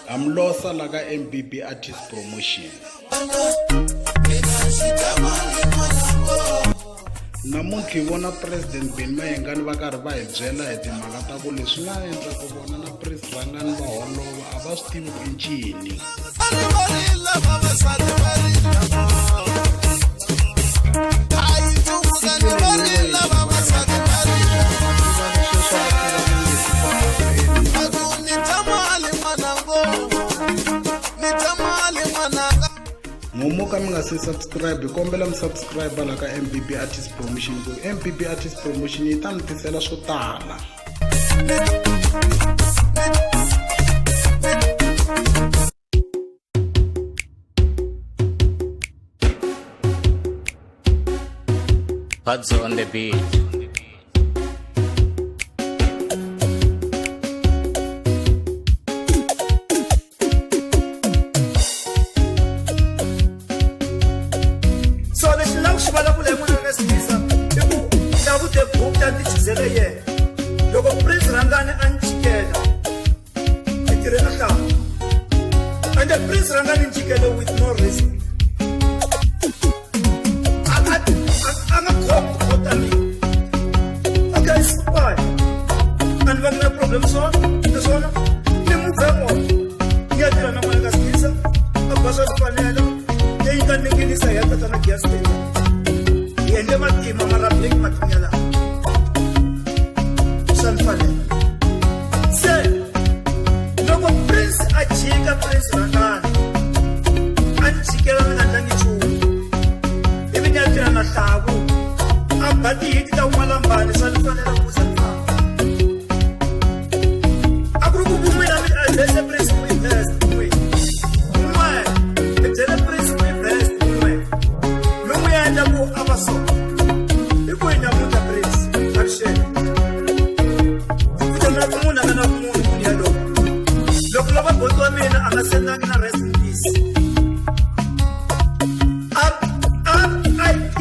Amlosa la ka MBB Artist Promotion. Namuntlha hi vona President Benny Mayengani va karhi va hi byela hi timhaka ta ku leswi nga endla ku vona na Prince Rhangani va holova a va swi tivi ku i ncini. Mumu ka mi nga se subscribe hi kombela mi subscribe la ka MBB Artist Promotion ku MBB Artist Promotion yi ta mi tisela swo tala. Buds on the beat. So lexi ni lava ku xi vulavula hi n'wana ka Sibiza i ku Hlavu the book ta ni chuzele yena loko Prince Rhangani a ni jikela ni tirhe na Hlavu ende Prince Rhangani ni jikele with no reason a a a nga khomi tikhota mina okay it's fine a ni vangi na problem swona naswona ni move on ni ya tirha na n'wana ka Sibiza a ba swa swifanelo leyi nga ninginisa hi ya tatana Giya Stadium hi endle matima mara blake matimu ya laha swa ni fanela se loko prince a jika prince rhangani a ni jikela ni nga tlangi nchumu ivi ni ya tirha na hlavu a ba tihiti ta n'walambani swa ni fanela ku za ni famba a ku ri ku vun'wina mi adrese prince ku invest n'we n'we mi byele prince ku invest n'we mi n'wi endla ku a va so hi ku hi namuntlha prince avuxeni na ku munhu a nga na ku munhu munhu yalowo loko lava boti wa mina a nga sendangi na rest in peace R-I-P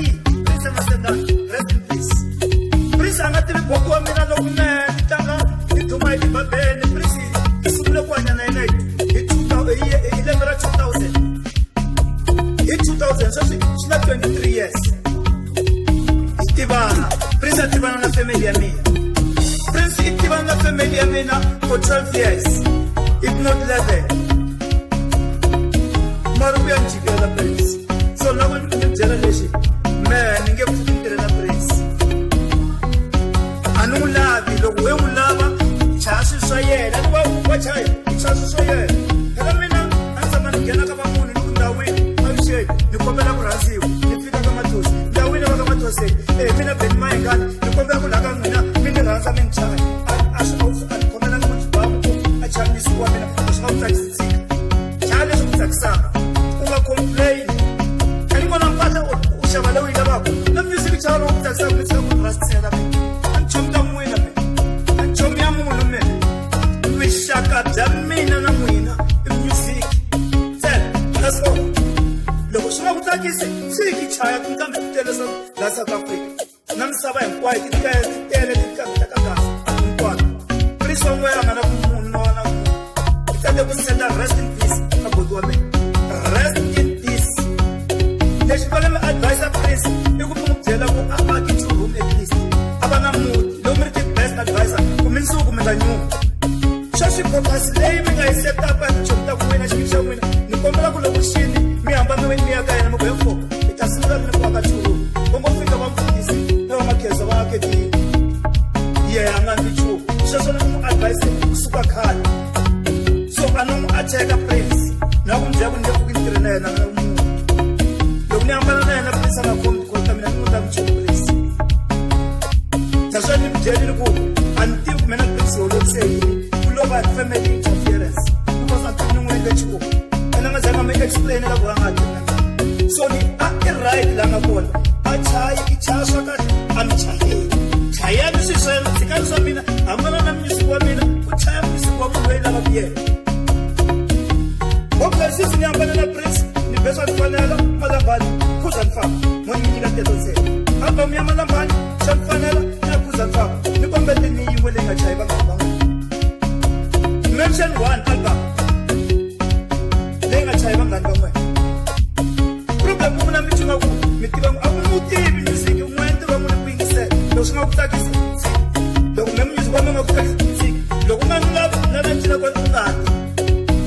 Prince a nga sendangi rest in peace Prince a nga tivi boti wa mina loko mehe ni tlanga ni duma hi tibabeni Prince hi sungule ku hanya na yena hi hi lembe ra 2000 hi 2000 sweswi swi na 23 years hi tivana Prince a tivana na family ya mina Prince i tivana na family ya mina for 12 years if not 11 mara ku ya ni jikela Prince so loko ni byela lexi mehe ni nge pfuki ni tirhela Prince a ni n'wi lavi loko we n'wi lava chaya swilo swa yena ni wa wa chaya chaya swilo swa yena phela mina a ni tshama ni nghena ka vamunhu ni ku ndhawini avuxeni ni kombela ku rhandziwa ni fika ka mathosi ndhawini va ka mathosi e mina Benny Mayengani ni kombela ku laha ka n'wina mi ni rhandza mi ni chaya a swi a ni khomelanga munhu xibamu ku a chaya music wa mina swi nga ku tsakisi tshika chaya leswi ku tsakisaka u nga complain a ni kona mpahla u xava leyi u yi lavaka na music chaya lowu ku tsakisaka mi tshika ku rhasisela mina a ni chomi ta n'wina mina a ni chomi ya munhu mina vuxaka bya mina na n'wina i music ntsena that's all loko swi nga ku tsakisi tshiki chaya tinqambi ti tele la South Africa na misava hinkwayo ti tele ti tele tinqambi ta ka kahle hinkwato Prince wa n'wena nga na ku munhu na na munhu i tsande ku senda rest in peace ka boti wa mina rest in peace lexi fanele mi advise Prince i ku mi n'wi byela ku a aki two room at least a va na muti lowu mi ri ti-best advisor ku mindzuku mi nga nyumi sweswi focus leyi mi nga yi set up ya tichomi ta ku wina xiviri xa n'wina ni kombela ku loko xini mi hamba mi mi ya ka yena mi ku he fo hi ta sungula rini ku aka two room va ngo fika va mfundhisi na va makhensa va ake tiyindlu yehe a nga ndli nchumu sweswo ni n'wi advise kusuka khale so a no n'wi attack Prince na ku n'wi byela ku ni nge pfuki ni tirhe na yena na munhu loko ni hambana na yena Prince a nga khomi tikholo ta mina ni n'wi ta ku nchumu Prince naswona ni mi byerile ku a ni tivi ku mina Prince holovise yini ku lova family interference because a tivi ni n'wi endle nchumu ene a nga zanga mi explainela ku a nga tivi na so ni a i right la nga kona a chayi i chaya swa kahle a mi chayeli chayani swilo swa yena tshikani swa mina hambana na music wa mina u chaya music wa munhu loyi lavaka yena okay sisi ni hambana na Prince ni be swa ni fanela Malambani khuza ni famba mo ni nyika teto ntsena album ya Malambani swa ni fanela na khuza ni famba ni kombete ni yin'we leyi nga chayi vanghana va n'wina me Mention one album leyi nga chayi vanghani va n'wina. Problem ku na mi twa ku mi tiva a ku mi wu tivi music n'we ntirho wa n'wina ku yingisela loko swi nga ku tsakisi tshika loko me music wa mina nga ku tsakisi tshika loko u nga ni lavi na la cina kona u nga ti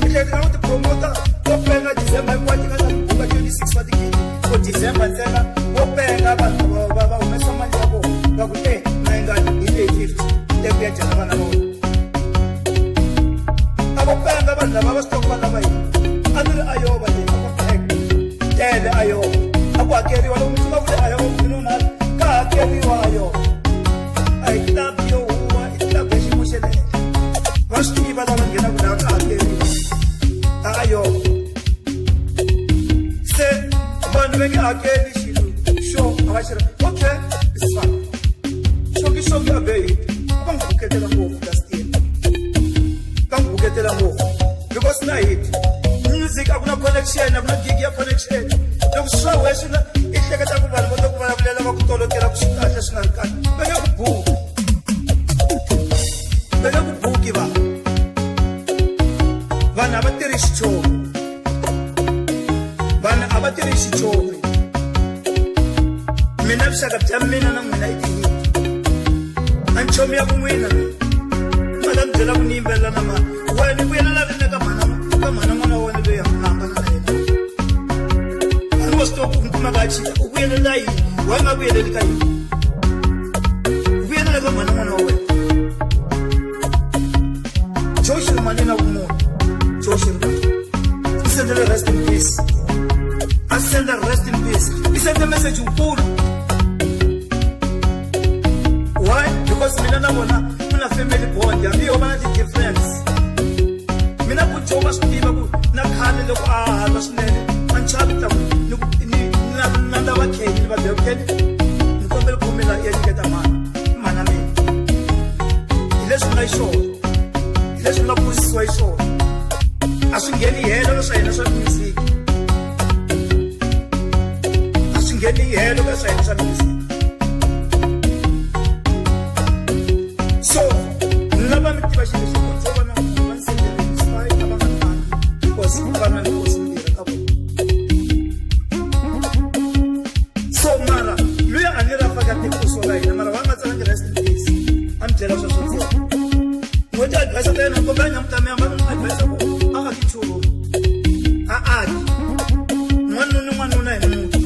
i hleketa nga ku ti-promoter to penga December hinkwayo ti nga ta buka 26 wa tigidi for December ntsena vo penga vanhu va humesa mali ya vona va ku e mayingani hi leyi 50 te ku ya dya na vana va wena a vo penga vanhu lava va swi tiva ku va lava yini a ni ri ayoba leyi a ku penga tele ayoba a ku hakeriwa loko mi tsuka ku le ayoba minunhala ka hakeriwa ayoba a hi club yo huwa i club ya xiyimo xa le henhla va swi tiva lava nghenaka laha ka hakeriwa a ayoba se vanhu va nge hakeli xilo xo a va xi ri okay it's fine xoki xoki a be hit va n'wi buketela ngopfu last year va n'wi buketela ngopfu because na hit music a ku na connection a ku na gig ya connection loko swi swa wehe swi na i hleketa ku vanhu va ta ku vulavulela va ku tolokela ku swi kahle swi nga ri kahle va nge ku buki va nge ku buki vanhu vanhu a va tirhi xichomi vanhu a va tirhi xichomi mina vuxaka bya mina na n'wina i tihiti a nchomi ya ku n'wina ma ta mi byela ku ni yimbelela na mani wena ni vuyelela rini ka mhana ka mhana n'wana wa wena loyi a nga hambana na yena a ni wa swi tiva ku mi kumeka a chita u vuyelela yini wa nga vuyeleli ka yini u vuyelela ka mhana n'wana wa wena Joe Shirimani na vumunhu Joe Shirimani i sendele rest in peace a senda rest in peace i sende message wukulu why because mina na vona ku na family bond hambi yo va na ti-difference mina ku Joe va swi tiva ku na khale loko a halwa swinene a ni chavi ta ku ni ku ni na na lava Kenny ni va byela ku Kenny ni kombela khomela ya nyiketa mhana i mhana mina hi leswi nga xiswona hi leswi nga kurisiwa xiswona a swi ngheni helo ka swa hina swa music a swi ngheni helo ka swa hina swa music so ni lava mi tiva xilo lexi ku va na va ni sendele spy a va nga tlangi because ku va na nkosi mbirhi ka vona so mara luya a ni ra faka tikuso ka hina mara va nga tsalangi rest in peace a mi byela sweswo ntsena n'hweti advice ta yena kombela nyamuta mi hamba mi n'wi advise ku a aki nchumu a aki n'wanuna n'wanuna hi muti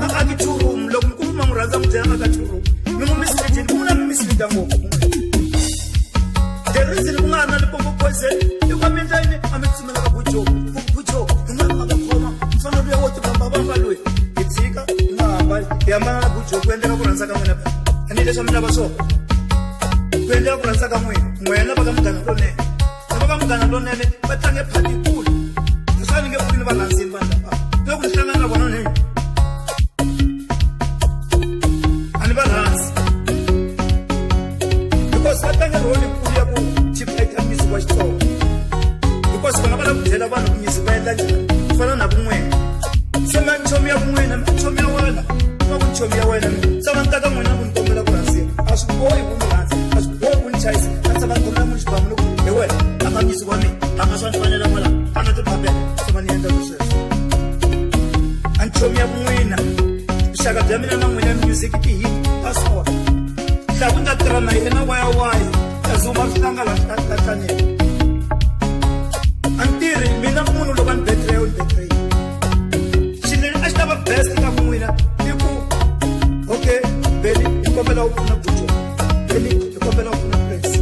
a aki nchumu loko mi kuma n'wi rhandza n'wi byela aka nchumu mi n'wi misleadini ku na mi misleada ngopfu the reason ku nga ha na Limpopo poison i ku mi endla yini a mi tsumela ka bujo bujo hi nga a va khoma mfana luya wo tivambavamba loyi hi tshika hi nga hambani hi hambana na bujo ku endleka ku rhandza ka n'wina a ni leswi a mi lava swona ku endleka ku rhandza ka n'wina n'wina va ka munghana lonene na va ka munghana lonene va tlange phati kulu leswi a ni nge pfuki ni va rhandzini vanhu lava loko ni hlangana na vona ni a ni va rhandzi because va tlanga role kulu ya ku chipeta music wa Xitsonga because vona va lava ku byela vanhu ku music va endla njhani ku fana na kun'wena se ma nchomi ya kun'wina nchomi ya wena va ku nchomi ya wena se va ni ta ka n'wina ku ni kombela ku rhandziwa a swi bohi ku ni rhandza a swi bohi ku ni chayisa a tshama ni kombela munhu xibamu ni ku hi wena a nga music wa mina a nga swa ni fanela kwala a nga tiphabela se va ni endla sweswo a nchomi ya kun'wina vuxaka bya mina na n'wina music i hit passport hlaku ni ta tirha na yena waya waya ta zuma swi tlanga la tlaneni a ni tirhi mina munhu loko a ni betray u ni betray xilo lexi a xi ta va best ka n'wina i ku okay Benny hi kombela u pfuna Bujo Benny hi kombela u pfuna Prince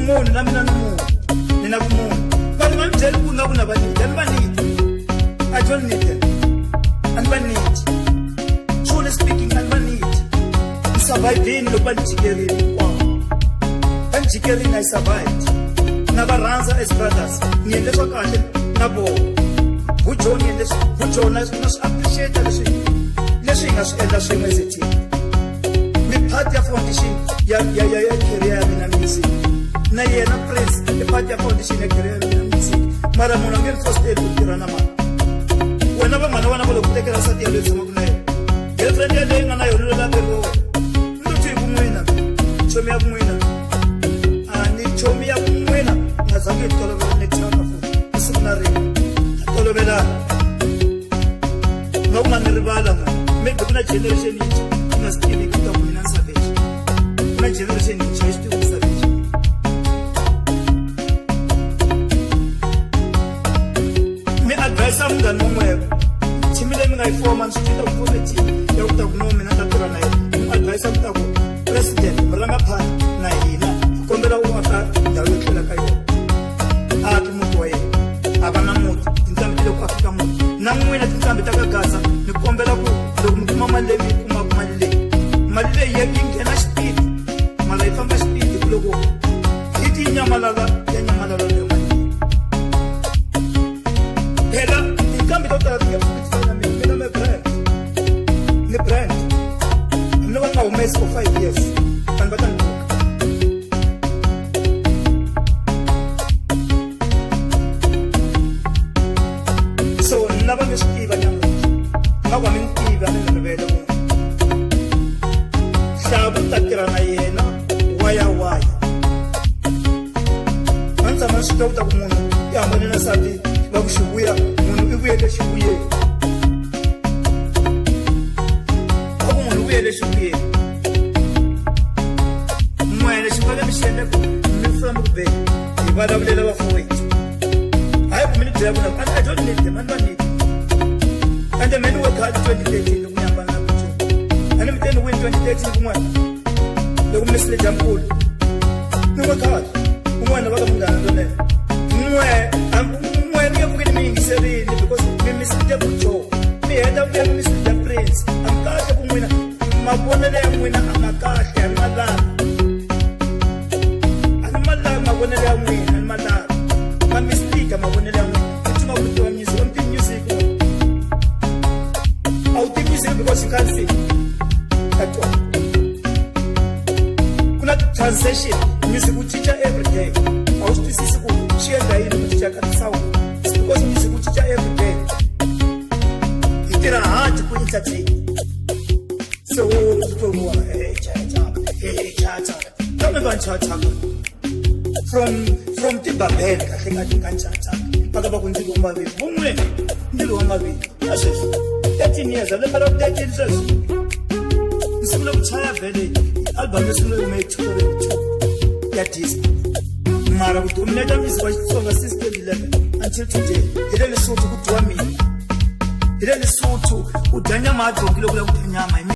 munhu na mina ni munhu ni na vumunhu vanhu va ni byeli ku nga ku na va need a ni va need I don't need them a ni va need truly speaking a ni va need ni survivini loko va ni jikerini hinkwavo va ni jikerini I survived na va rhandza as brothers ni endle swa kahle na vona Bujo ni endle Bujo na na swi appreciate leswi leswi hi nga swi endla swin'we as a team mi part ya foundation ya ya ya ya career ya mina music na yena Prince i part ya foundation ya career ya mina music mara munhu a nge ni fositeli ku tirha na mani wena vanghana vana va le ku tekela nsati ya leyi tshamaka na yena girlfriend ya leyi nga na yona loyi laveriwa wena ni lo hi ku n'wina chomi ya ku n'wina a ni chomi ya ku n'wina nga zangi nge tolovela ni thyaka futhi i siku na rin'we ha tolovelana nga ku ma ni rivala n'we maybe ku na generation yintshwa yi nga swi tiviki ku ta ku mina ni savage ku na generation yintshwa yi swi tivi ku savage mi advise munghana wun'we team leyi mi nga yi foma ni swi tita ku fome team ya ku ta ku no mina ta tirha na yena mi advise ku ta ku president murangaphandle na hina hi kombela u aka ndhawu yo tlela ka yona a aki muti wa yena a va na muti tinqambi ti le ku aka ka muti na n'wina tinqambi ta ka gaza ni kombela ku loko mi kuma mali leyi mi yi kumaka mali leyi mali leyi yi nghena xipidi mara yi famba xipidi ku loko yi ti nyamalala ya nyamalala leyo mali leyi phela tinqambi to tala ti nge pfuki ti fana na mina mina me brand ni brand hambi va nga humesi for 5 years vanhu va ta ni buka so na va mi swi tiva nyamuntlha nga ku a mi ni tivi a mi ni rivele ku hlavu ni ta tirha na yena waya waya a ni tshama ni swi twa ku ta ku munhu i hambane na nsati va ku xivuya munhu i vuyele xivuyeni va ku munhu u vuyele xivuyeni n'we lexi fanele mi xi endla ku mi fula mi ku be hi vulavulela vafowethu hayi ku mi ni byela ku na I don't need them a ni va need ende me ni work hard 2013 loko ni hambana na Kuchu a ni mi te ni win 2013 kun'wana loko mi sile jampulu ni work hard un'wana va ka munghana lonene n'we n'we ni nge pfuki ni mi yingiserile because mi mislead Kuchu mi heta ku ya mi mislead Prince a mi kahle ku n'wina mavonelo ya n'wina a ma kahle a ni ma lavi a ni ma lavi mavonelo ya n'wina a ni ma lavi ma mislead mavonelo ya n'wina mi tuma ku tiva music a mi tivi music a wu tivi music because you can't sing at all ku na transition music wu cinca every day a wu swi twisisi ku swi endla yini ku cinca ka ti-sound it's because music wu cinca every day hi tirha hard ku entertain so hey cha hey cha cha kambe va cha cha from tibabele kahle kahle ka cha cha va ka va ku ndzilo wa mavili vun'we ndzilo wa mavili na sweswi 13 years a lembe ra 13 sweswi ni sungule ku chaya vhele album yo sungula yi hume hi 2002 ya disco mara ku dominate music wa Xitsonga since 2011 until today hi le Lesotho ku dyiwa mina hi le Lesotho u dya nyama ya donki loko u lava ku dya nyama hi mina.